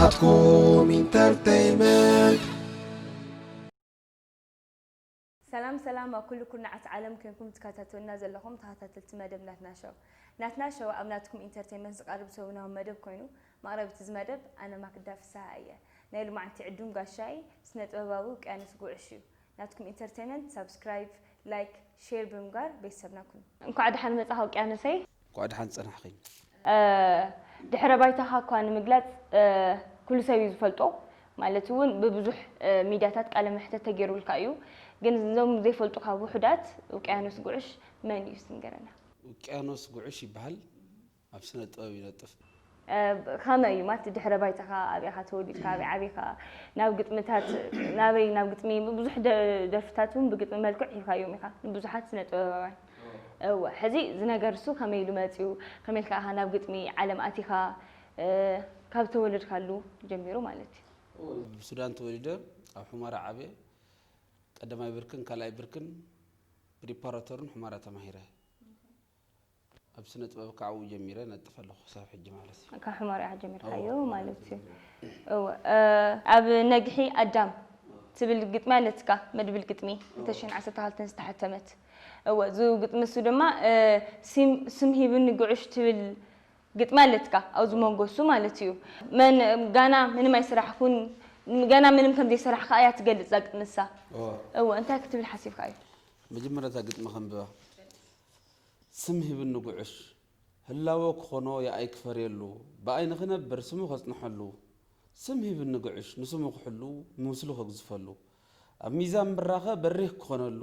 ናትኩም ኢንተርተይመንት። ሰላም ሰላም ኣብ ኩሉ ኩርናዓት ዓለም ኮይንኩም ትከታተሉና ዘለኹም ተኸታተልቲ መደብ ናትና ሸው። ናትና ሸው ኣብ ናትኩም ኢንተርቴይመንት ዝቐርብ ሰሙናዊ መደብ ኮይኑ፣ መቕረቢት እዚ መደብ ኣነ ማክዳ ፍስሃ እየ። ናይ ሎማዓንቲ ዕዱም ጋሻይ ስነ ጥበባዊ ውቅያኖስ ጉዕሽ እዩ። ናትኩም ኢንተርቴይመንት ሳብስክራይብ፣ ላይክ፣ ሼር ብምግባር ቤተሰብና ኩኑ። እንኳዕ ደሓን መጻኻ ውቅያኖሰይ። እንኳዕ ደሓን ጸናሕኺ። ድሕረ ባይታኻ እኳ ንምግላጽ ኩሉ ሰብ እዩ ዝፈልጦ፣ ማለት እውን ብብዙሕ ሚድያታት ቃለ መሕተት ተገይሩልካ እዩ። ግን እዞም ዘይፈልጡኻ ውሑዳት፣ ውቅያኖስ ጉዕሽ መን እዩ እስቲ ንገረና። ውቅያኖስ ጉዕሽ ይበሃል። ኣብ ስነ ጥበብ ይነጥፍ። ከመይ እዩ ማለት ድሕረ ባይታኻ፣ ኣበይ ኢኻ ተወሊድካ፣ ኣበይ ዓቢኻ፣ ናብ ግጥምታት፣ ናበይ ናብ ግጥሚ ብዙሕ ደ- ደርፍታት እውን ብግጥሚ መልክዕ ሂብካዮም ኢኻ ንብዙሓት ስነ ጥበባውያን። እወ፣ ሕዚ እዚ ነገር እሱ ከመይ ኢሉ መፂኡ? ከመይ ኢልካ ኢኻ ናብ ግጥሚ ዓለም ኣቲኻ? ካብ ተወለድካሉ ጀሚሩ ማለት እዩ። ኣብ ሱዳን ተወሊደ፣ ኣብ ሑመራ ዓብየ። ቀዳማይ ብርክን ካልኣይ ብርክን ፕሪፓራቶርን ሑመራ ተማሂረ። ኣብ ስነ ጥበብ ካብኡ ጀሚረ ነጥፍ ኣለኹ ክሳብ ሕጂ ማለት እዩ። ካብ ሑመራ ኢኻ ጀሚርካዮ ማለት እዩ። እወ፣ ኣብ ነግሒ ኣዳም ትብል ግጥሚ ኣለትካ፣ መድብል ግጥሚ ክልተ ሽሕን ዓሰርተ ክልተን ዝተሓተመት። እወ፣ እዚ ግጥሚ እሱ ድማ ስም ሂብኒ ጉዕሽ ትብል ግጥሚ ኣለትካ ኣብዚ መንጎ እሱ ማለት እዩ። መን ጋና ምንም ኣይሰራሕኩን፣ ገና ምንም ከም ዘይሰራሕካ እያ ትገልጽ እዛ ግጥሚ እሳ። እወ። እወ፣ እንታይ ክትብል ሓሲብካ እዩ? መጀመርያ እታ ግጥሚ ከንብባ። ስም ሂብኒ ጉዕሽ፣ ህላወ ክኾኖ የኣይ ክፈርየሉ፣ ብኣይ ንኽነብር ስሙ ከጽንሐሉ። ስም ሂብኒ ጉዕሽ፣ ንስሙ ክሕሉ፣ ምስሉ ከግዝፈሉ። ኣብ ሚዛን ብራኸ በሪኽ ክኾነሉ።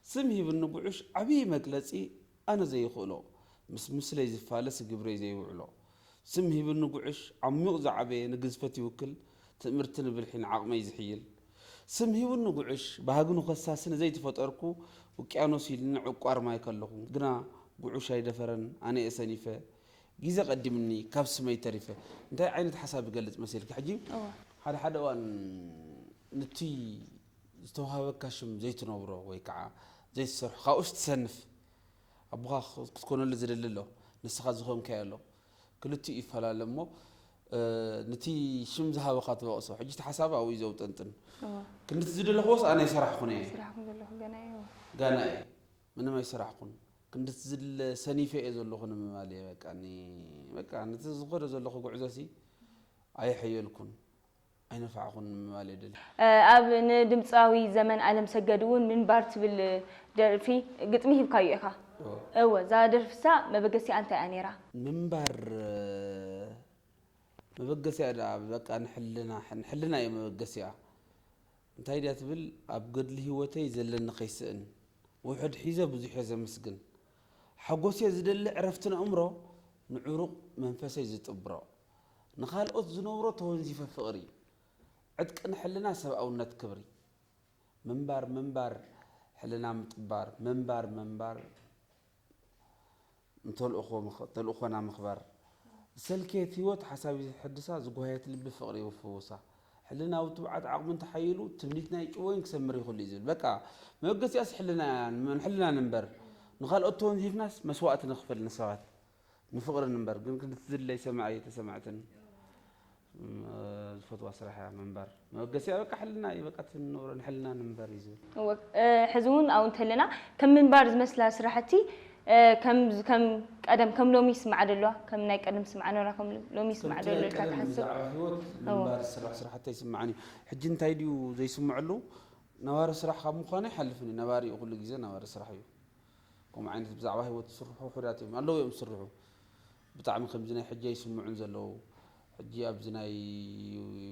ስም ሂብኒ ጉዕሽ፣ ዓብዪ መግለጺ ኣነ ዘይኽእሎ፣ ምስ ምስለይ ዝፋለስ ግብረይ ዘይውዕሎ። ስም ሂብኒ ጉዕሽ፣ ዓሚቕ ዝዓበየ ንግዝፈት ይውክል፣ ትእምርቲ ንብልሒ ንዓቕመይ ዝሕይል። ስም ሂብኒ ጉዕሽ፣ ባህጊ ንኸሳሲ ንዘይተፈጠርኩ፣ ውቅያኖስ ኢልኒ ዕቋር ማይ ከለኹ። ግና ጉዕሽ ኣይደፈረን፣ ኣነ እየ ሰኒፈ። ግዜ ቀዲምኒ፣ ካብ ስመይ ተሪፈ። እንታይ ዓይነት ሓሳብ ይገልጽ መሲልኪ? ሕጂ እወ። ሓደ ሓደ እዋን ንቲ ዝተዋሃበካ ሽም ዘይትነብሮ ወይ ከዓ ዘይትሰርሖ፣ ካብኡስ ትሰንፍ። ኣቦኻ ክትኮነሉ ዝደሊ ኣሎ፣ ንስኻ ዝኾንካዮ ኣሎ። ክልቲኡ ይፈላለ እሞ፣ ንቲ ሽም ዝሃበኻ ትወቕሶ። ሕጂ እቲ ሓሳብ ኣብኡ እዩ ዘውጠንጥን። እወ። ክንድቲ ዝደለኽዎስ ኣነ ኣይሰራሕኹን እየ። ኣይሰራሕኩን ዘለኹ ገና እየ። ገና እየ። ምንም ኣይሰራሕኩን። ክንድቲ ዝድለ ሰኒፈ እየ ዘለኹ ንምባል እየ። በቃ፣ ኒ-፣ በቃ፣ ነቲ ዝኸዶ ዘለኹ ጉዕዞሲ ኣየሐየልኩን። ኣይነፋዕኹን ንምባል እየ ደልየ። ኣብ ንድምፃዊ ዘመን ኣለምሰገድ እውን ምንባር ትብል ደርፊ ግጥሚ ሂብካዮ ኢኻ። እወ። እወ፣ እዛ ደርፊ እሳ መበገሲኣ እንታይ እያ ነይራ? ምንባር መበገሲኣ ደኣ በቃ ንሕልና፣ ንሕልና እዩ መበገሲኣ። እንታይ ድያ ትብል? ኣብ ገድሊ ህይወተይ ዘለኒ ከይስእን፣ ውሑድ ሒዘ ብዙሕ እየ ዘመስግን። ሓጎስ እየ ዝደሊ ዕረፍትን ኣእምሮ፣ ንዕሩቕ መንፈሰይ ዝጥብሮ። ንኻልኦት ዝነብሮ ተወንዚፈ ፍቕሪ፣ ዕጥቂ ንሕልና ሰብኣውነት ክብሪ። ምንባር ምንባር ሕልና ምጥባር፣ ምንባር ምንባር ንተልእኾ ምኽ-፣ ተልእኾና ምኽባር። ዝሰልከየት ህይወት ሓሳብ ይሕድሳ፣ ዝጓሃየት ልቢ ፍቕሪ ይፍውሳ። ሕልናዊ ትብዓት ዓቕሚ እንተሓይሉ፣ ትምኒት ናይ ጭወይን ክሰምር ይኽእሉ እዩ ዝብል። በቃ መበገሲኣስ ሕልና እያ፣ ንሕልና ንንበር። ንኻልኦት ተወንዚፍናስ መስዋእቲ ንኽፈል ንሰባት። ንፍቕሪ ንንበር፣ ግን ክንድቲ ዝድለይ ሰማዒ ተሰማዕትን ዝፈትዋ ስራሕ እያ ምንባር። መበገሲኣ በቃ ሕልና እዩ፣ በቃ እቲ ንነብሮ ንሕልና ንንበር እዩ ዝብል። እወ፣ እ፣ ሕዚ እውን ኣብኡ እንተለና ከም ምንባር ዝመስላ ስራሕቲ፣ እ፣ ከም፣ ከም ቀደም፣ ከም ሎሚ ይስምዓ ዶ ኣለዋ? ከም ናይ ቀደም ስምዓ ነበራ፣ ከም ሎሚ ይስምዓ ዶ ከምቲ ኣሎ ናይ ኢልካ ቀደም ትሓስብ? ብዛዕባ ህይወት እወ። ምንባር ዝስራሕ ስራሕቲ ኣይስምዓን እዩ። ሕጂ እንታይ ድዩ ዘይስምዐሉ? ነባሪ ስራሕ ካብ ምዃኑ ኣይሓልፍን እዩ። ነባሪ እዩ፣ ኩሉ ግዜ ነባሪ ስራሕ እዩ። ከምኡ ዓይነት ብዛዕባ ህይወት ዝስርሑ ውሑዳት እዮም፣ ኣለዉ እዮም ዝስርሑ። ብጣዕሚ ከምዚ ናይ ሕጂ ኣይስምዑን ዘለዉ። ሕጂ ኣብዚ ናይ፣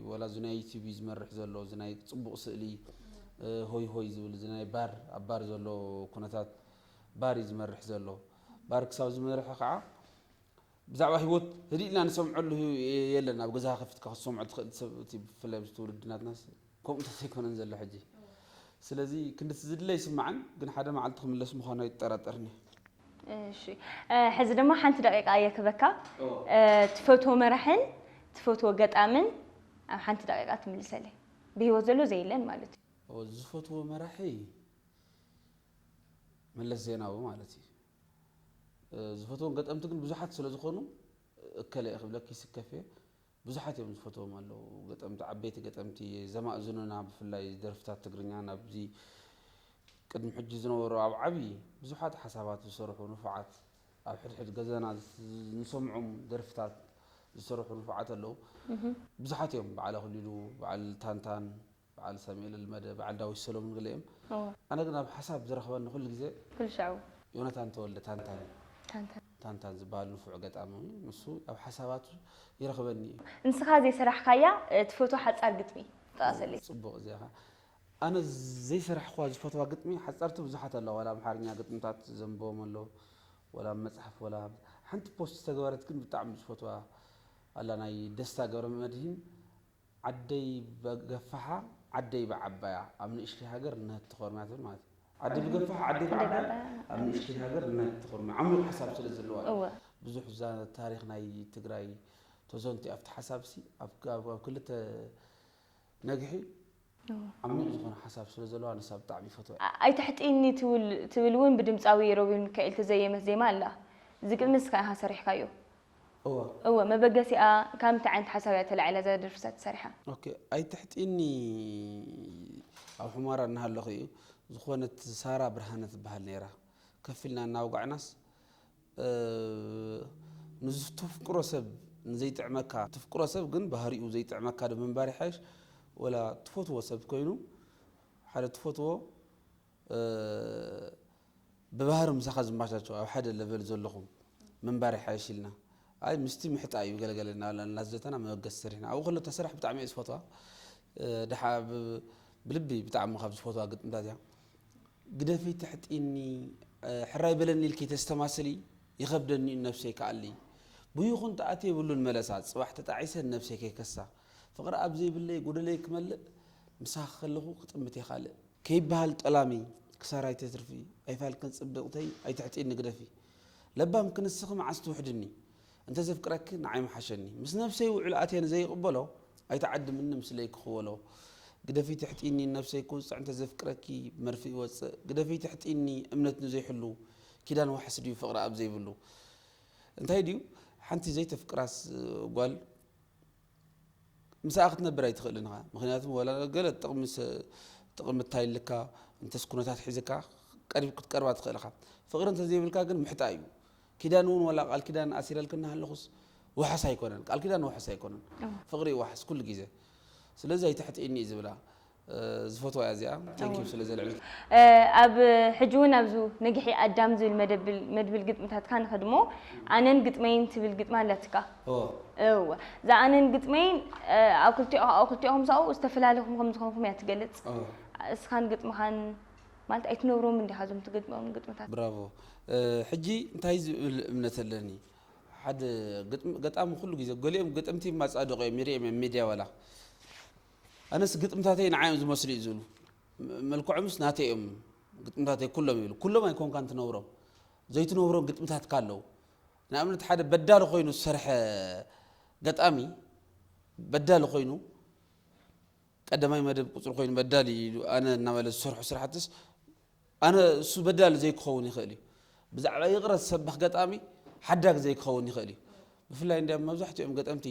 ወላ እዚ ናይ ዩቲዩብ እዩ ዝመርሕ ዘሎ፣ እዚ ናይ ጽቡቕ ስእሊ፣ እ፣ ሆይ ሆይ ዝብል፣ እዚ ናይ ባር፣ ኣብ ባር ዘሎ ኩነታት ባር እዩ ዝመርሕ ዘሎ። ባር ክሳብ ዝመርሐ ከዓ ብዛዕባ ህይወት ህድእ ኢልና ንሰምዐሉ ህዩ-፣ የለን። ኣብ ገዛኻ ከፊትካ ክትሰምዖ ትኽእል ሰብ፣ እቲ ብፍላይ ኣብዚ ትውልዲ ናትናስ ከምኡ እንተዘይኮነን ዘሎ ሕጂ። ስለዚ ክንድቲ ዝድለ ይስምዓን፣ ግን ሓደ መዓልቲ ክምለስ ምዃኑ ኣይጠራጠርን እየ። እሺ፣ እ፣ ሕዚ ድማ ሓንቲ ደቂቃ እየ ክበካ። ኦ። እ፣ ትፈትዎ መራሕን ትፈትዎ ገጣምን ኣብ ሓንቲ ደቂቃ ትምልሰለይ። ብህይወት ዘሎ ዘየለን ማለት እዩ። ኦ፣ ዝፈትዎ መራሒ መለስ ዜናዊ ማለት እዩ። እ፣ ዝፈትዎም ገጠምቲ ግን ብዙሓት ስለ ዝኾኑ፣ እከለ እየ ክብለኪ ይስከፍ እየ። ብዙሓት እዮም ዝፈትዎም ኣለዉ። ገጠምቲ፣ ዓበይቲ ገጠምቲ ዘማእዝኑና፣ ብፍላይ ደርፍታት ትግርኛ ናብዚ ቅድሚ ሕጂ ዝነበሩ ኣብ ዓቢ ብዙሓት ሓሳባት ዝሰርሑ ንፉዓት፣ ኣብ ሕድሕድ ገዛና ዝስ-፣ ንሰምዖም ደርፍታት ዝሰርሑ ንፉዓት ኣለዉ። ብዙሓት እዮም፣ በዓል ኣኽሊሉ፣ በዓል ታንታን፣ በዓል ሳሙኤል ልመደ፣ በዓል ዳዊት ሰሎምን ገለ እዮም። ኣነ ግን ኣብ ሓሳብ ዝረኽበኒ ኩሉ ግዜ ኩሉ ሻው። ዮናታን ተወልደ ታንታን እዩ። ታንታን። ታንታን ዝበሃል ንፉዕ ገጣሚ እዩ። ንሱ ኣብ ሓሳባቱ ይረኽበኒ እዩ። ንስኻ ዘይሰራሕካያ፣ እ፣ ትፈትዋ ሓጻር ግጥሚ ጥቐሰለይ። ጽቡቕ፣ እዚኣ ኸኣ ኣነ ዘይሰራሕኳ ዝፈትዋ ግጥሚ ሓጻርቲ ብዙሓት ኣለዋ። ዋላ ኣምሓርኛ ግጥምታት ዘንብቦም ኣለዉ፣ ዋላ ኣብ መጽሓፍ፣ ዋላ ሓንቲ ፖስት ዝተገበረት ግን ብጣዕሚ ዝፈትዋ ኣላ፣ ናይ ደስታ ገብረመድህን፣ ዓደይ በገፋሓ ዓደይ ብዓባያ ኣብ ንእሽተይ ሃገር እነሀት ተኾርምያ ትብል ማለት እዩ። ዓደይ ብገፋሓ ዓደይ ብዓባያ ኣብ ንእሽተይ ሃገር እነሀት ተኾርምያ። ዓሚቕ ሓሳብ ስለ ዘለዋ እዩ። እወ። ብዙሕ እዛ ታሪኽ ናይ ትግራይ ተዘንትዩ ኣብቲ ሓሳብሲ ኣብ፣ ኣብ፣ ኣብ ክልተ ነግሒ እወ። ዓሚቕ ዝኾነ ሓሳብ ስለ ዘለዋ ንሳ ብጣዕሚ ይፈትዋ እየ። ኣ-፣ ኣይትሕጥኒ ትብል፣ ትብል እውን ብድምፃዊ ሮቤል ሚካኤል ተዘየመት ዜማ ኣላ። እዚ ግጥሚ ንስኻ ኢኻ ሰሪሕካዮ። እወ። እወ፣ መበገሲኣ ካብ ምንታይ ዓይነት ሓሳብ እያ ተላዒላ እዛ ደርፊ እዛ ተሰሪሓ? ኦኬ፣ ኣይትሕጥኒ ኣብ ሑመራ እናሃለኹ እዩ። ዝኾነት ሳራ ብርሃነ ትበሃል ነይራ። ከፍ ኢልና እናወጋዕናስ፣ እ፣ ንዝተፍቅሮ ሰብ ንዘይጥዕመካ፣ ትፍቅሮ ሰብ ግን ባህሪኡ ዘይጥዕመካ ዶ ምንባር ይሓይሽ፣ ወላ ትፈትዎ ሰብ ኮይኑ ሓደ ትፈትዎ፣ እ፣ ብባህሪ ምሳኻ ዝመቻቸው ኣብ ሓደ ለቨል ዘለኹም ምንባር ይሓይሽ ኢልና። ኣይ ምስቲ ምሕጣ እዩ ገለገለ እናበልና እናዘተና መበገሲ ሰሪሕና። ኣብኡ ከሎ እታ ስራሕ ብጣዕሚ እየ ዝፈትዋ። እ፣ ደሓ ብ-፣ ብልቢ ብጣዕሚ ካብ ዝፈትዋ ግጥምታት እያ። ግደፊ ትሕጢኒ፣ እ፣ ሕራይ በለኒ ኢልኪ ተስተማስሊ፣ ይኸብደኒ እዩ ነብሰይ ከኣሊ። ብይኹን ተኣትየ የብሉን መለሳ፣ ጽባሕ ተጣዒሰ ነብሰይ ከይከሳ። ፍቕሪ ኣብ ዘይብለይ ጎደለይ ክመልእ፣ ምሳኺ ከለኹ ክጥምት እየ ካልእ። ከይበሃል ጠላሚ ክሳራ ኣይተትርፊ፣ ኣይፋልክን ጽብቕተይ ኣይትሕጢኒ ግደፊ። ለባም ክንስኺ መዓስ ትውሕድኒ፣ እንተ ዘፍቅረኪ ንዓይ ምሓሸኒ። ምስ ነብሰይ ውዕል ኣትየ ንዘይቕበሎ፣ ኣይትዓድምኒ ምስለይ ክኽወሎ። ግደፊ ትሕጢኒ ነብሰይ ክውጽዕ እንተ ዘፍቅረኪ መርፍእ ይወጽእ። ግደፊ ትሕጢኒ እምነት ንዘይሕሉ፣ ኪዳን ዋሕስ ድዩ ፍቕሪ ኣብ ዘይብሉ። እንታይ ድዩ ሓንቲ ዘይተፍቅራስ ጓል ምሳኣ ክትነብር ኣይትኽእልን ኢኻ። ምኽንያቱ ዋላ ገለ ጥቕሚ ሰ-፣ ጥቕሚ እንታይ ኢልካ እንተስ ኩነታት ሒዝካ ቀሪብ ክትቀርባ ትኽእል ኢኻ። ፍቕሪ እንተዘይብልካ ግን ምሕጣ እዩ። ኪዳን እውን ዋላ ቃል ኪዳን ኣሲረልኪ እናሃለኹስ ዋሕስ ኣይኮነን። ቃል ኪዳን ዋሕስ ኣይኮነን። እወ። ፍቕሪ እዩ ዋሕስ ኩሉ ግዜ። ስለዚ ኣይትሕጥእኒ እዩ ዝብላ። እ፣ ዝፈትዋ እያ እዚኣ። Thank you እወ። ስለ ዘልዕልኪ። እ፣ ኣብ ሕጂ እውን ኣብዚ ነግሒ ኣዳም ዝብል መደብል፣ መድብል ግጥምታትካ ንኸድሞ ኣነን ግጥመይን ትብል ግጥሚ ኣላትካ። እወ። እወ። እዛ ኣነን ግጥመይን፣ እ፣ ኣብ ክልቲኦ-፣ ኣብ ክልቲኦኹም ሳኡ ዝተፈላለኹም ከም ዝኾንኩም እያ ትገልጽ። እወ። እስኻን ግጥምኻን ማለት ኣይትነብሮም እንዲኻ እዞም ትግጥሞም ግጥምታት? ብራቮ። እ፣ ሕጂ እንታይ ዝብል እምነት ኣለኒ? ሓደ ግጥም-፣ ገጣሚ ኩሉ ግዜ ገሊኦም ገጠምቲ ማጻድቕ እዮም፣ ይርእዮም እዮም ሚድያ ዋላ። ኣነስ ግጥምታተይ ንዓይ እዮም ዝመስሉ እዩ ዝብሉ። ም-፣ መልክዖምስ ናተይ እዮም ግጥምታተይ ኩሎም ይብሉ። ኩሎም ኣይኮንካን ትነብሮም። ዘይትነብሮም ግጥምታትካ ኣለዉ። ንኣብነት ሓደ በዳሊ ኮይኑ ዝሰርሐ ገጣሚ፣ በዳሊ ኮይኑ ቀዳማይ መደብ ቁጽሪ ኮይኑ በዳሊ ኢሉ ኣነ እናበለ ዝሰርሖ ስራሕትስ፣ ኣነ እሱ በዳሊ ዘይክኸውን ይኽእል እዩ። ብዛዕባ ይቕረ ዝሰብኽ ገጣሚ ሓዳግ ዘይክኸውን ይኽእል እዩ። ብፍላይ እንዲያም መብዛሕትኦም ገጠምቲ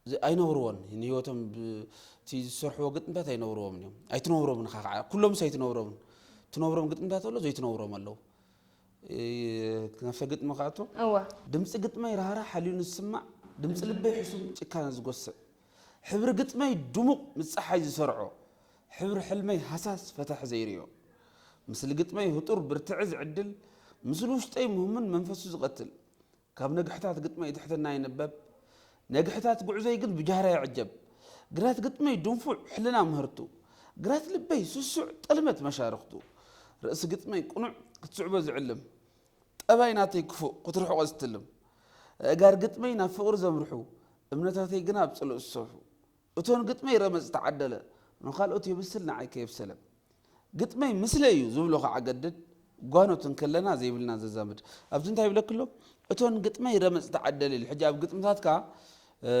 ዝ-፣ ኣይነብርዎን። ንህይወቶም ብ-፣ እቲ ዝሰርሕዎ ግጥምታት ኣይነብርዎም እዮም። ኣይትነብሮምን ኢኻ ከዓ። ኩሎምስ ኣይትነብሮምን። ትነብሮም ግጥምታት ኣሎ፣ ዘይትነብሮም ኣለዉ። እ፣ ክነፈ ግጥሚ ክኣቱ። እወ። ድምፂ ግጥመይ ራህራህ ሓልዩኒ ዝስማዕ፣ ድምፂ ልበይ ሕሱም ጭካነ ዝጎስዕ፣ ሕብሪ ግጥመይ ድሙቕ ምስ ፀሓይ ዝሰርዖ፣ ሕብሪ ሕልመይ ሃሳስ ፈታሒ ዘይርእዮ፣ ምስሊ ግጥመይ ህጡር ብርትዒ ዝዕድል፣ ምስሉ ውሽጠይ ምህሙን መንፈሱ ዝቐትል፣ ካብ ነግሕታት ግጥመይ ትሕትና ይንበብ፣ ነግሕታት ጉዕዞይ ግን ብጃህራ ይዕጀብ። ግራት ግጥመይ ድንፉዕ ሕልና ምህርቱ፣ ግራት ልበይ ስሱዕ ጠልመት መሻርኽቱ። ርእሲ ግጥመይ ቅኑዕ ክትስዕቦ ዝዕልም፣ ጠባይ ናተይ ክፉእ ክትርሕቖ ዝትልም። ኣእጋር ግጥመይ ናብ ፍቕሪ ዘምርሑ፣ እምነታተይ ግና ኣብ ጽልኢ ዝሰፍሑ። እቶን ግጥመይ ረመጽ ተዓደለ፣ ንኻልኦት የብስል ንዓይ ከየብሰለ። ግጥመይ ምስለ እዩ ዝብሎ ከዓ ገድድ፣ ጓኖት እንከለና ዘይብልና ዘዛምድ። ኣብዚ እንታይ ይብለኪ ኣሎ? እቶን ግጥመይ ረመጽ ተዓደለ ኢሉ። ሕጂ ኣብ ግጥምታትካ፣ እ፣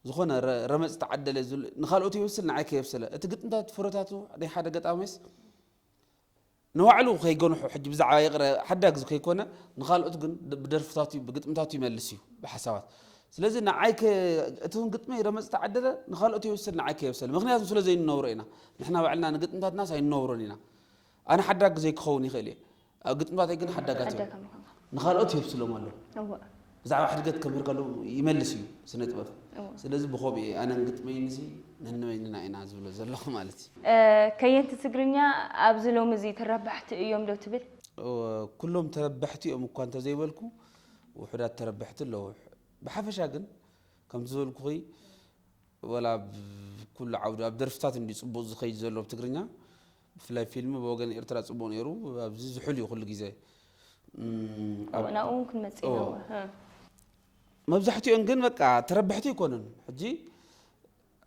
ዝኾነ ረ-፣ ረመጽ ተዓደለ ዝብል፣ ንኻልኦት የብስል ንዓይ ከየብሰለ። እቲ ግጥምታት ፍረታቱ ናይ ሓደ ገጣሚስ ንባዕሉ ከይገንሖ፣ ሕጂ ብዛዕባ ይቕረ ሓዳግ ከይኮነ፣ ንኻልኦት ግን ድ-፣ ብደርፍታቱ፣ ብግጥምታቱ ይመልስ እዩ፣ ብሓሳባት። ስለዚ ንዓይ ከ-፣ እቲ እውን ግጥመይ ረመጽ ተዓደለ ንኻልኦት የብስል፣ ንዓይ ከየብሰል። ምኽንያቱ ስለ ዘይንነብሮ ኢና። ንሕና ባዕልና ንግጥምታትናስ ኣይንነብሮን ኢና። ኣነ ሓዳግ ዘይክኸውን ይኽእል እየ። ኣብ ግጥምታተይ ግን ሓዳጋት እዮም። ሓዳግ ምዃንካ። ንኻልኦት የብስሎም ኣሎ። እወ። ብዛዕባ ሕድገት ከምህር ከለዉ ይመልስ እዩ ስነ ጥበብ። እወ። ስለዚ ብኸምኡ እየ ኣነን ግጥመይንሲ ነንበይንና ኢና ዝብሎ ዘለኹ ማለት እዩ። እ፣ ከየንቲ ትግርኛ ኣብዚ ሎሚ እዚ ተረባሕቲ እዮም ዶ ትብል? እወ፣ ኩሎም ተረባሕቲ እዮም እኳ እንተዘይበልኩ፣ ውሑዳት ተረባሕቲ ኣለዉ። ብሓፈሻ ግን ከምቲ ዝበልኩኺ፣ ወላ ኣብ ኩሉ ዓውዲ፣ ኣብ ደርፍታት እንዲ ጽቡቕ ዝኸይድ ዘሎ ኣብ ትግርኛ፣ ብፍላይ ፊልም ብወገን ኤርትራ ጽቡቕ ነይሩ። ኣብዚ ዝሑል እዩ ኩሉ ግዜ። እም፣ ኣብ ናብኡ እውን ክንመጽእ ኢና። እዎ። እወ፣ እ። መብዛሕትኦም ግን በቃ ተረባሕቲ ኣይኮኑን። ሕጂ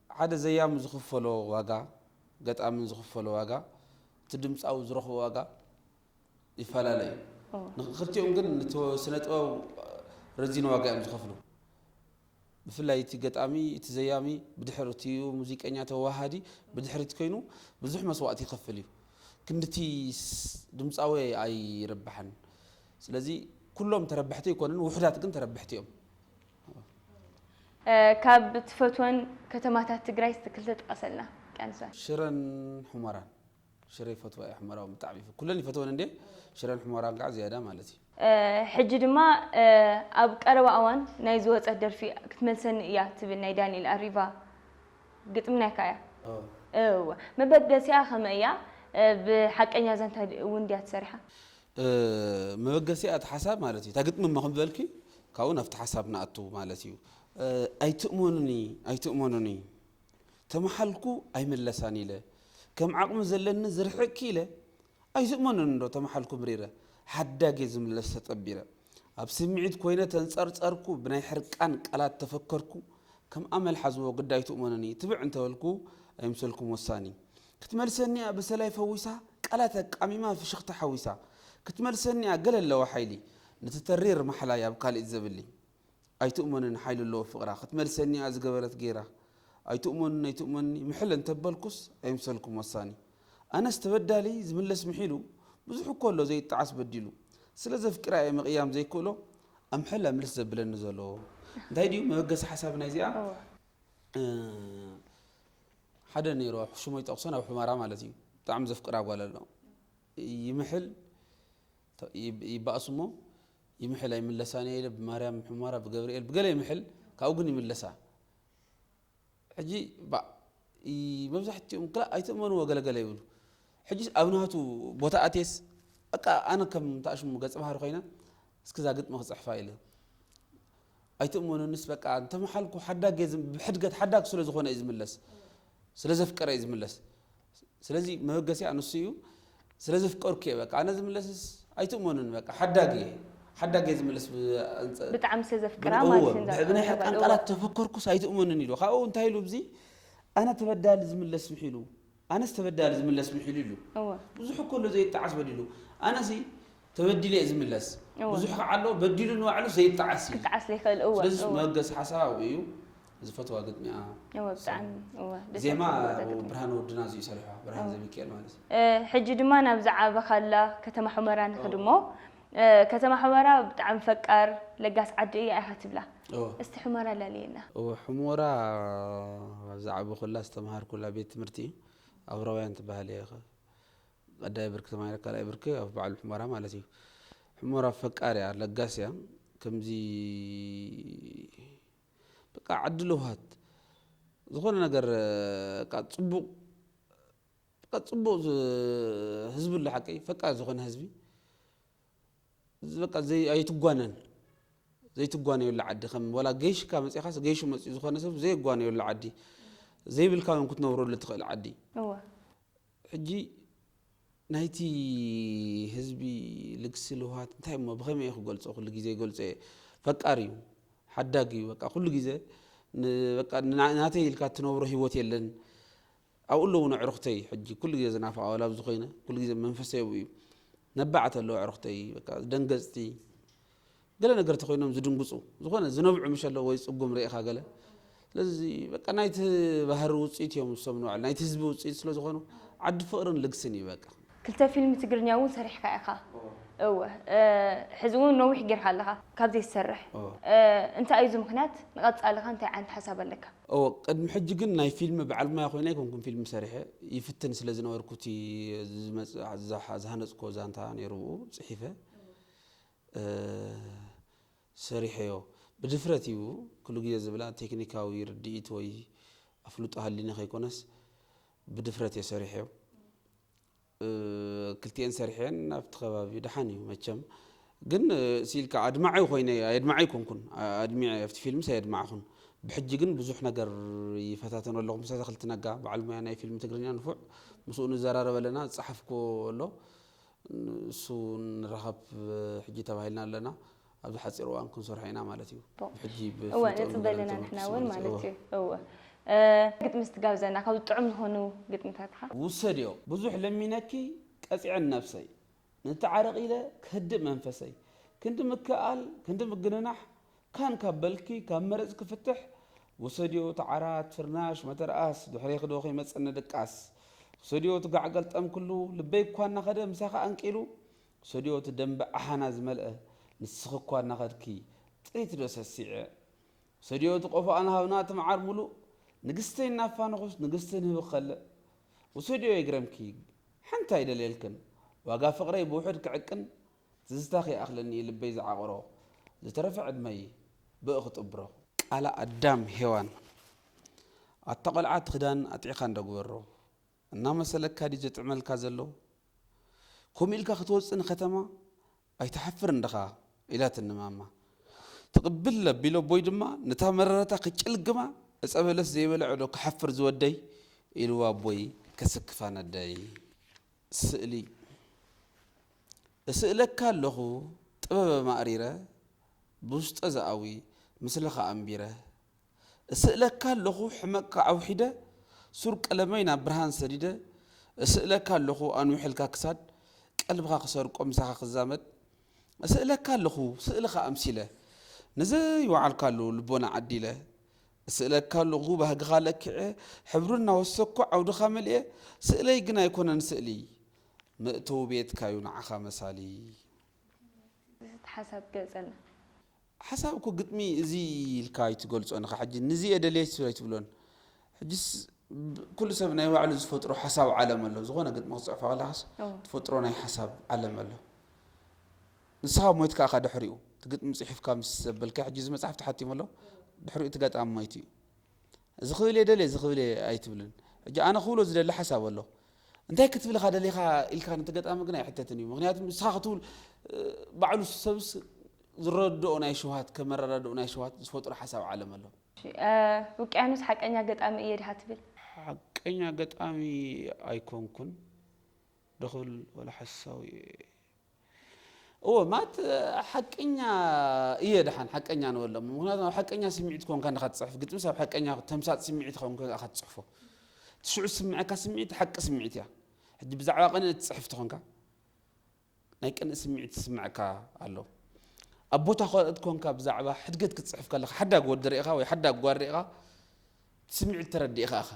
ሓደ ዘያሚ ዝኽፈሎ ዋጋ፣ ገጣምን ዝኽፈሎ ዋጋ፣ እቲ ድምጻዊ ዝረኽቦ ዋጋ ይፈላለ እዩ። እዎ። ንኽልቲኦም ግን ነቲ ስነ ጥበብ ረዚን ዋጋ እዮም ዝኸፍሉ። ብፍላይ እቲ ገጣሚ፣ እቲ ዘያሚ፣ ብድሕሪ እቲ ሙዚቀኛ ተወሃሃዲ ብድሕሪት ኮይኑ ብዙሕ መስዋእቲ ይኸፍል እዩ። ክንድቲ ስ-፣ ድምፃዊ ኣይረብሓን። ስለዚ ኩሎም ተረባሕቲ ኣይኮኑን፣ ውሑዳት ግን ተረባሕቲ እዮም። እ፣ ካብ ትፈትወን ከተማታት ትግራይ እስቲ ክልተ ጥቀሰልና፣ ቀንሳ። ሽረን ሑመራን። ሽረ ይፈትዋ እየ፣ ሑመራ እውን ብጣዕሚ ይፈ-፣ ኩለን ይፈትወን እንዴ፣ ሽረን ሑመራን ከዓ ዝያዳ ማለት እዩ። እ፣ ሕጂ ድማ፣ እ፣ ኣብ ቀረባ እዋን ናይ ዝወፀት ደርፊ ክትመልሰኒ እያ ትብል ናይ ዳንኤል ኣሪቫ ግጥሚ ናይካ እያ። ኦ። እወ። መበገሲኣ ከመይ እያ? እ፣ ብሓቀኛ ዛንታ እውን ድያ ትሰሪሓ? እ፣ መበገሲኣ እቲ ሓሳብ ማለት እዩ። እታ ግጥሚ እሞ ከም ዝበልኪ፣ ካብኡ ናብቲ ሓሳብ ንኣቱ ማለት እዩ። እ፣ ኣይትእመኑኒ፣ ኣይትእመኑኒ። ተመሓልኩ ኣይምለሳን ኢለ። ከም ዓቕሚ ዘለኒ ዝርሕቅኪ ኢለ። ኣይትእመኑኒ ዶ ተመሓልኩ ምሪረ። ሓዳግ እየ ዝምለስ ተጠቢረ። ኣብ ስምዒት ኮይነ ተንጸርጸርኩ፣ ብናይ ሕርቃን ቃላት ተፈከርኩ። ከም ኣመል ሓዝዎ ግዳ ኣይትእመኑኒ። ትብዕ እንተበልኩ ኣይምሰልኩም ወሳኒ። ክትመልሰኒ እያ በሰላይ ፈዊሳ፣ ቃላት ኣቃሚማ ፍሽኽታ ሓዊሳ። ክትመልሰኒ እያ ገለ ኣለዋ ሓይሊ፣ ነቲ ተሪር ማሕላይ ኣብ ካልእ ዘብሊ። ኣይትእመኑኒ ሓይሊ ኣለዎ ፍቕራ፣ ክትመልሰኒ እያ ዝገበረት ገይራ። ኣይትእመኑኒ ኣይትእመኑኒ፣ ምሕል እንተበልኩስ ኣይምሰልኩም ወሳኒ። ኣነስ ተበዳሊ ዝምለስ ምሒሉ፣ ብዙሕ እኮ ኣሎ ዘይጠዓስ በዲሉ። ስለ ዘፍቅራ እየ ምቕያም ዘይክእሎ፣ ኣምሕል ኣምልስ ዘብለኒ ዘሎ። እንታይ ድዩ መበገሲ ሓሳብ ናይዚኣ? እወ። እ፣ ሓደ ነይሩ፣ ሽሙ ይጠቕሶ፣ ናብ ሑመራ ማለት እዩ። ብጣዕሚ ዘፍቅራ ጓል ኣሎ። ይምሕል፣ ተ-፣ ይብ-፣ ይባእስ እሞ፣ ይምሕል ኣይምለሳን እየ ኢለ፣ ብማርያም ሑመራ፣ ብገብርኤል፣ ብገለ ይምሕል፣ ካብኡ ግን ይምለሳ። ሕጂ ባ-፣ ይ-፣ መብዛሕትኦም ክላ ኣይትእመንዎ ገለገለ ይብሉ። ሕጂ ኣብ ናቱ ቦታ ኣትየስ፣ በቃ ኣነ ከም ታሽሙ ገጸ ባህሪ ኮይነ፣ እስኪ እዛ ግጥሚ ክጽሕፋ ኢለ። ኣይትእመኑንስ በቃ እንተመሓልኩ ሓዳግ እየ ዝም-፣ ብሕድገት ሓዳግ ስለ ዝኾነ እዩ ዝምለስ። ስለ ዘፍቀረ እዩ ዝምለስ። ስለዚ መበገሲኣ ንሱ እዩ። ስለ ዘፍቀርኩ እየ በቃ ኣነ ዝምለስስ ኣይትእመኑን በቃ ሓዳግ እየ። ሓዳግ እየ ዝምለስ ብ-፣ ኣንጸ-፣ ብጣዕሚ ስለ ዘፍቅራ ብን-፣ ማለት እዎ፣ እዩ። ብናይ ሕርቃን ቃላት ተፈከርኩስ ኣይትእመኑን ኢሉ። ካብኡ እንታይ ኢሉ ብዚ ኣነ ተበዳሊ ዝምለስ ምሒሉ። ኣነስ ተበዳሊ ዝምለስ ምሒሉ ኢሉ። እዎ። ብዙሕ እኮ ኣሎ ዘይጠዓስ በዲሉ። ኣነሲ ተበዲለ እየ ዝምለስ። እዎ። ብዙሕ ከዓ ኣሎ በዲሉ ንባዕሉ ዘይጠዓስ እዩ። ክጠዓስ ዘይክእል፣ እዎ፣ ስለዚ እዎ። መበገሲ ሓሳብ ኣብኡ እዩ። ዝፈትዋ ግጥሚ እያ። እዎ፣ ብጣዕሚ፣ እዎ፣ ደስ ዜማ ዘብል ቦታ ግጥሚ። ብርሃን ወድና እዩ ሰሪሖ፣ ብርሃን እዎ። ዘሚካኤል ማለት እዩ። እ፣ ሕጂ ድማ ናብ ዝዓበኻላ ከተማ ሑመራ ንኽድ እዎ። እሞ፣ እ፣ ከተማ ሑመራ ብጣዕሚ ፈቃር ለጋስ ዓዲ እያ ኢኻ ትብላ። እዎ። እስቲ ሑመራ ላልየና። እዎ፣ ሑመራ ኣብ ዝዓበኹላ ዝተምሃርኩላ ቤት ትምህርቲ ኣብራውያን ትበሃል እያ። ቀዳይ ብርኪ ተማሂረ ካልኣይ ብርኪ ኣብ በዓል ሑመራ ማለት እዩ። ሑመራ ፈቃር እያ፣ ለጋስ እያ። ከምዚ በቃ ዓዲ ለውሃት ዝኾነ ነገር በቃ ጽቡቕ፣ በቃ ጽቡቕ ዝ-፣ ህዝቢ ኣሎ ሓቀይ፣ ፈቃር ዝኾነ ህዝቢ። እዚ በቃ ዘይ-፣ ኣይትጓነን። ዘይትጓነየሉ ዓዲ፣ ከም ወላ ገይሽካ መጺኻስ ገይሹ መጺኡ ዝኾነ ሰብ ዘየጓነየሉ ዓዲ። ዘይብልካ እውን ክትነብረሉ ትኽእል ዓዲ። እወ። ሕጂ ናይቲ ህዝቢ ልግሲ ልውሃት እንታይ እሞ ብኸመይ እየ ክገልጾ? ኩሉ ግዜ ይገልጾ እየ። ፈቃር እዩ፣ ሓዳግ እዩ። በቃ ኩሉ ግዜ ን-፣ በቃ ና-፣ ናተይ ኢልካ እትነብሮ ህይወት የለን። ኣብኡ ኣለዉ ንኣዕሩኽተይ፣ ሕጂ ኩሉ ግዜ ዝናፍቓ፣ ዋላ ኣብዚ ኮይነ ኩሉ ግዜ መንፈሰይ ኣብኡ እዩ። ነባዕት ኣለዉ ኣዕሩኽተይ፣ በቃ ደንገጽቲ። ገለ ነገር ተኾይኖም ዝድንግጹ፣ ዝኾነ ዝነብዑ ምሽ ኣለዉ ወይ ጽጉም ርኢኻ ገለ። ስለዚ በቃ ናይቲ ባህሪ ውጽኢት እዮም ንሶም ንባዕሉ፣ ናይቲ ህዝቢ ውጽኢት ስለ ዝኾኑ ዓዲ ፍቕርን ልግስን እዩ በቃ። ክልተ ፊልም ትግርኛ እውን ሰሪሕካ ኢኻ። እዎ። እወ፣ እ፣ ሕዚ እውን ነዊሕ ጌርካ ኣለኻ ካብ ዘይትሰርሕ። እወ። እ፣ እንታይ እዩ እዚ ምኽንያት? ንቐጻሊ ኸ እንታይ ዓይነት ሓሳብ ኣለካ? እወ፣ ቅድሚ ሕጂ ግን ናይ ፊልም በዓል ሞያ ኮይነ ኣይኮንኩን ፊልም ሰሪሐ። ይፍትን ስለ ዝነበርኩ እቲ ዝመጽእ፣ ዝሃ-፣ ዝሃነጽክዎ ዛንታ ነይሩ ብኡ ጽሒፈ፣ እ፣ ሰሪሐዮ። ብድፍረት እዩ ኩሉ ግዜ ዝብላ፣ ቴክኒካዊ ርድኢት ወይ ኣፍልጦ ሃልዩኒ ከይኮነስ ብድፍረት እየ ሰሪሐዮ። እ፣ ክልቲኤን ሰሪሐን ኣብቲ ከባቢ ደሓን እዩ መቸም። ግን፣ እ፣ ሲልካ ኣድማዒ ኮይነ ኣየድማዒ ኣይኮንኩን። ኣ-፣ ኣድሚዐ ኣብቲ ፊልምስ ኣየድማዕኹን። ብሕጂ ግን ብዙሕ ነገር ይፈታተኖ ኣለኹ። ምስ ኣትክልቲ ነጋ በዓል ሞያ ናይ ፊልም ትግርኛ ንፉዕ፣ ምስኡ ንዘራረብ ኣለና። ዝጸሓፍኩዎ ኣሎ፣ እሱ ንራኸብ ሕጂ ተባሂልና ኣለና። ኣብዚ ሓጺር እዋን ክንሰርሖ ኢና ማለት እዩ። ፖ። ብሕጂ እወ፣ ብፍልጦ ነጽበ ዘለና ንገረልቶም ንሕና እውን ማለት እወ። እዩ። እወ። እ፣ ግጥሚ ስትጋብዘና ካብ ዝጥዑም ዝኾኑ ግጥምታትኻ? ውሰድዮ፣ ብዙሕ ለሚነኪ ቀጺዐን ነብሰይ። ንተዓረቕ ኢለ ክህድእ መንፈሰይ። ክንዲ ምክእኣል፣ ክንዲ ምግንናሕ፣ ካን ካብ በልኪ፣ ካብ መረጽ ክፍትሕ። ውሰድዮ፣ ተዓራት፣ ፍርናሽ፣ መተርኣስ፣ ድሕሬኺ ዶ ከይመጸኒ ድቃስ። ውሰድዮ፣ ትጋዕ ገልጠም ኩሉ፣ ልበይ እኳ እናኸደ፣ ምሳኺ ኣንቂሉ። ውሰድዮ፣ እቲ ደንበ ዓሓና ዝመልአ፣ ንስኺ እኳ እናኸድኪ፣ ጥሪት ዶ ሰሲዐ። ውሰድዮ፣ እቲ ቆፎኣን ሃብና፣ እቲ መዓር ሙሉእ። ንግስተይ እናፋነኹስ፣ ንግስቲ ንህቢ ክኸልእ። ውሰድዮ፣ ይግረምኪ፣ ሓንቲ ኣይደልየልክን። ዋጋ ፍቕረይ ብውሑድ ክዕቅን፣ ትዝታኺ ይኣኽለኒ ልበይ ዝዓቕሮ። ዝተረፈ ዕድመይ ብኡ ክጥብሮ። ቃላ ኣዳም ሄዋን። ኣታ ቆልዓ እቲ ክዳን ኣጥዒኻ እንዶ ግበሮ። እናመሰለካ ድዩ ዘጥዕመልካ ዘሎ? ከምኡ ኢልካ ክትወጽእ ንከተማ ኣይትሓፍርን ዲኻ? ኢላትኒ ማማ። ትቕብል ኣቢሎ ኣቦይ ድማ ነታ መረረታ ክጭልግማ፣ ዕጸ በለስ ዘይበልዐ ዶ ክሓፍር ዝወደይ? ኢልዋ ኣቦይ ከስክፋ ነደይ። ስእሊ። እስእለካ ኣለኹ ጥበብ ኣማእሪረ፣ ብውሽጠ ዝኣዊ ምስልኻ ኣንቢረ። እስእለካ ኣለኹ ሕመቕካ ኣውሒደ፣ ሱር ቀለመይ ናብ ብርሃን ሰዲደ። እስእለካ ኣለኹ ኣንዊሐልካ ክሳድ፣ ቀልብኻ ክሰርቆ ምሳኻ ክዛመድ። እስእለካ ኣለኹ ስእልኻ ኣምሲለ፣ ንዘይወዓልካሉ ልቦና ዓዲለ። እስእለካ ኣለኹ ባህግኻ ለኪዐ፣ ሕብሩ እናወሰኩ ዓውድኻ መሊኤ። ስእለይ ግን ኣይኮነን ስእሊ፣ መእተዊ ቤትካዩ ንዓኻ መሳሊ። እቲ ሓሳብ ግለጸልና። ሓሳብ እኮ ግጥሚ እዚ ኢልካ ኣይትገልጾን ኢኻ። ሕጂ ንዚ እየ ደልየ ኣይትብሎን። ሕጂስ ብ-፣ ኩሉ ሰብ ናይ ባዕሉ ዝፈጥሮ ሓሳብ ዓለም ኣሎ። ዝኾነ ግጥሚ ክትጽሕፎ ከለኻስ እዎ። ትፈጥሮ ናይ ሓሳብ ዓለም ኣሎ። ንስኻ ሞይትካ ኢኻ ድሕሪኡ። እቲ ግጥሚ ጽሒፍካ ምስ ዘበልካ፣ ሕጂ እዚ መጽሓፍ ተሓቲሙ ኣሎ። ድሕሪኡ እቲ ገጣሚ ሞይቱ እዩ። እዚ ክብል እየ ደልየ፣ እዚ ክብል እየ ኣይትብልን። ሕጂ ኣነ ክብሎ ዝደሊ ሓሳብ ኣሎ። እንታይ ክትብል ኢኻ ደሊኻ ኢልካ ነቲ ገጣሚ ግን ኣይሕተትን እዩ። ምኽንያቱ ንስኻ ክትብል፣ እ፣ ባዕሉ ሰብስ ዝረድኦ ናይ ሸውሃት፣ ከም መረዳድኦ ናይ ሸውሃት ዝፈጥሮ ሓሳብ ዓለም ኣሎ። እሺ፣ እ፣ ውቅያኖስ ሓቀኛ ገጣሚ እየ ድኻ ትብል? ሓቀኛ ገጣሚ ኣይኮንኩን። ዶ ክብል ወላ ሓሳዊ እየ። እወ፣ ማለት ሓቀኛ እየ ደሓን፣ ሓቀኛ ንበሎም። ምኽንያቱ ኣብ ሓቀኛ ስምዒት ኮንካ እንዲኻ ትጽሕፍ፣ ግጥምስ ኣብ ሓቀኛ ተምሳጥ ስምዒት ኮንካ ኢኻ ትጽሕፎ። እቲ ሽዑ ዝስምዐካ ስምዒት ሓቂ ስምዒት እያ። ሕጂ ብዛዕባ ቅንኢ ትጽሕፍ ተኾንካ፣ ናይ ቅንኢ ስምዒት ዝስምዐካ ኣሎ። ኣብ ቦታ ካልኦት ኮንካ ብዛዕባ ሕድገት ክትጽሕፍ ከለኻ፣ ሓዳግ ወዲ ርኢኻ ወይ ሓዳግ ጓል ርኢኻ፣ ስምዒት ተረዲእኻ ኢኻ።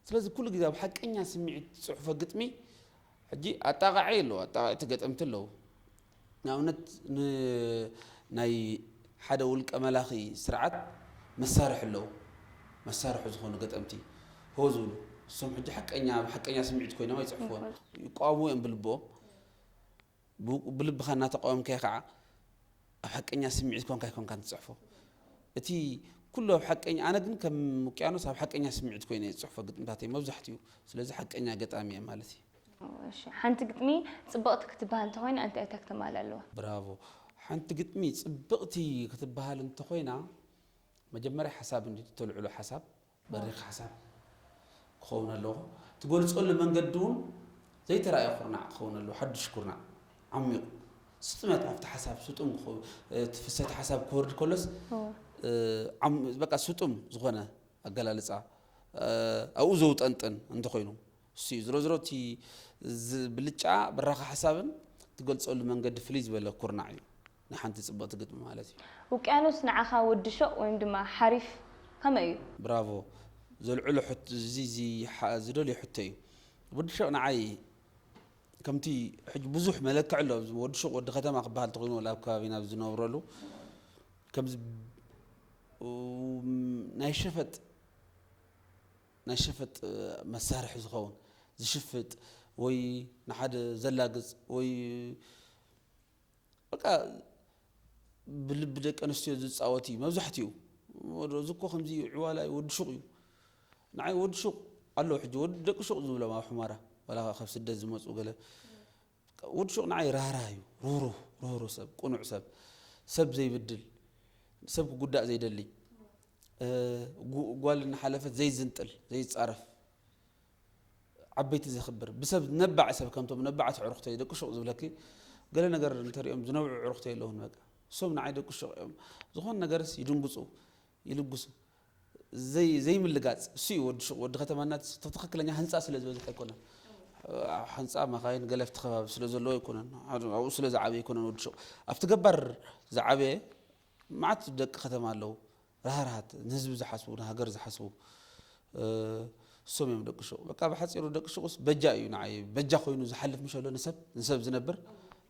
ስለዚ ኩሉ ግዜ ኣብ ሓቀኛ ስምዒት ዝጽሕፎ ግጥሚ፣ ሕጂ ኣጣቓዒ ኣለዎ፣ ኣጣቓዕቲ ገጠምቲ ኣለዉ። ንኣብነት ን-፣ ናይ ሓደ ውልቀ መላኺ ስርዓት መሳርሒ ኣለዉ። መሳርሒ ዝኾኑ ገጠምቲ፣ ሆ ዝብሉ፣ እሶም ሕጂ ሓቀኛ፣ ኣብ ሓቀኛ ስምዒት ኮይኖም ኣይጽሕፍዎን። ይቋወሙ እዮም ብልብኦም። ብ-፣ ብልብኻ እናተቃወምካዮ ከዓ ኣብ ሓቀኛ ስምዒት ኮንካ ኣይኮንካን ትጽሕፎ። እቲ ኩሉ ኣብ ሓቀኛ፣ ኣነ ግን ከም ውቅያኖስ ኣብ ሓቀኛ ስምዒት ኮይነ እየ ዝጽሕፎ ግጥምታተይ መብዛሕትኡ። ስለዚ ሓቀኛ ገጣሚ እየ ማለት እዩ። እሺ፣ ሓንቲ ግጥሚ ጽብቕቲ ክትበሃል እንተኾይና እንታይ እንታይ ክተማልእ ኣለዋ? ብራቮ። ሓንቲ ግጥሚ ጽብቕቲ ክትበሃል እንተኾይና መጀመርያ ሓሳብ እንዲ ተልዕሎ ሓሳብ በሪኽ ሓሳብ ክኸውን ኣለዎ። ትገልጸሉ መንገዲ እውን ዘይተራእየ ኩርናዕ ክኸውን ኣለዎ። ሓድሽ ኩርናዕ፣ ዓሚቕ ስጥመት ኣብቲ ሓሳብ ስጡም ክኸው-፣ እቲ ፍሰት ሓሳብ ክወርድ ከሎስ፣ እወ። እ፣ ዓም-፣ በቃ ስጡም ዝኾነ ኣገላልጻ፣ እ፣ ኣብኡ ዘውጠንጥን እንተኾይኑ፣ እሱ እዩ። ዝሮ ዝሮ እቲ ዝ-፣ ብልጫ ብራኸ ሓሳብን ትገልጸሉ መንገዲ ፍልይ ዝበለ ኩርናዕ እዩ። ናይ ሓንቲ ጽብቕቲ ግጥሚ ማለት እዩ። ውቅያኖስ ንዓኻ ወዲ ሸቕ ወይም ድማ ሓሪፍ ከመይ እዩ? ብራቮ። ዘልዕሎ ሕቶ፣ እዚ፣ እዚ ሓ-፣ ዝደልዮ ሕቶ እዩ። ወዲ ሸቕ ንዓይ ከምቲ ሕጂ ብዙሕ መለክዕ ኣሎ። ወዲ ሹቕ ወዲ ከተማ ክበሃል ተኾይኑ፣ ኣብ ከባቢና ዝነብረሉ ከምዚ ናይ ሸፈጥ ናይ ሸፈጥ መሳርሒ ዝኸውን፣ ዝሽፍጥ ወይ ንሓደ ዘላግጽ ወይ በቃ ብልቢ ደቂ ኣንስትዮ ዝጻወት እዩ መብዛሕትኡ። እዚ እኮ ከምዚ እዩ፣ ዕዋላ እዩ፣ ወዲ ሹቕ እዩ። ንዓይ ወዲ ሹቕ ኣለዉ ሕጂ፣ ወዲ ደቂ ሹቕ ዝብሎም ኣብ ሑመራ፣ ዋላ ካብ ስደት ዝመጹ ገለ። ወዲ ሹቕ ንዓይ ራህራህ እዩ፣ ርህሩህ፣ ርህሩህ ሰብ፣ ቅኑዕ ሰብ፣ ሰብ ዘይብድል፣ ሰብ ክጉዳእ ዘይደሊ፣ እ፣ ጉ-፣ ጓል እናሓለፈት ዘይዝንጥል፣ ዘይጻረፍ፣ ዓበይቲ ዘኽብር፣ ብሰብ ነባዕ ሰብ፣ ከምቶም ነባዓት ኣዕሩኽተይ ደቂ ሹቕ ዝብለኪ፣ ገለ ነገር እንተሪኦም ዝነብዑ ኣዕሩኽተይ ኣለዉን። በቃ እሶም ንዓይ ደቂ ሹቕ እዮም። ዝኾነ ነገርስ ይድንግጹ፣ ይልግሱ። ዘይ-፣ ዘይምልጋጽ እሱ እዩ ወዲ ሹቕ። ወዲ ከተማና ትኽክለኛ ህንጻ ስለ ዝበዝሕ ኣይኮነን። ሕንጻ መኻይን ገለ ኣብቲ ከባቢ ስለ ዘለዎ ኣይኮነን። ኣብኡ ስለ ዝዓበየ ኣይኮነን ወዲ ሹቕ። ኣብቲ ገባር ዝዓበየ መዓት ደቂ ከተማ ኣለዉ። ራህራሃት፣ ንህዝቢ ዝሓስቡ፣ ንሃገር ዝሓስቡ፣ እ፣ እሶም እዮም ደቂ ሹቕ። በቃ ብሓጺሩ ደቂ ሹቕስ በጃ እዩ ንዓይ። በጃ ኮይኑ ዝሓልፍ ምሽ ኣሎ ንሰብ፣ ንሰብ ዝነብር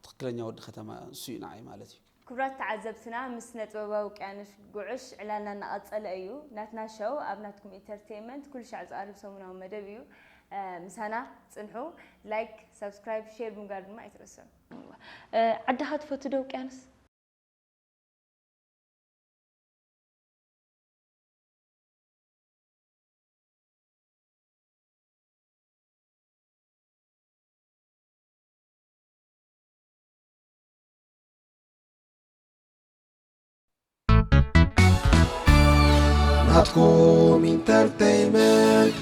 ትኽክለኛ ወዲ ከተማ እሱ እዩ ንዓይ ማለት እዩ። ክቡራት ተዓዘብትና፣ ምስ ስነ ጥበባዊ ውቅያኖስ ጉዕሽ ዕላልና እናቐጸለ እዩ። ናትና ሸው ኣብ ናትኩም ኢንተርቴይንመንት ኩሉ ሻዕ ዝቐርብ ሰሙናዊ መደብ እዩ። እ፣ ምሳና ጽንሑ። ላይክ፣ ሳብስክራይብ፣ ሼር ብምግባር ድማ ኣይትረስዑ። እ፣ ዓድኻ ትፈቱ ዶ ውቅያኖስ? ናትኩም ኢንተርቴይንመንት።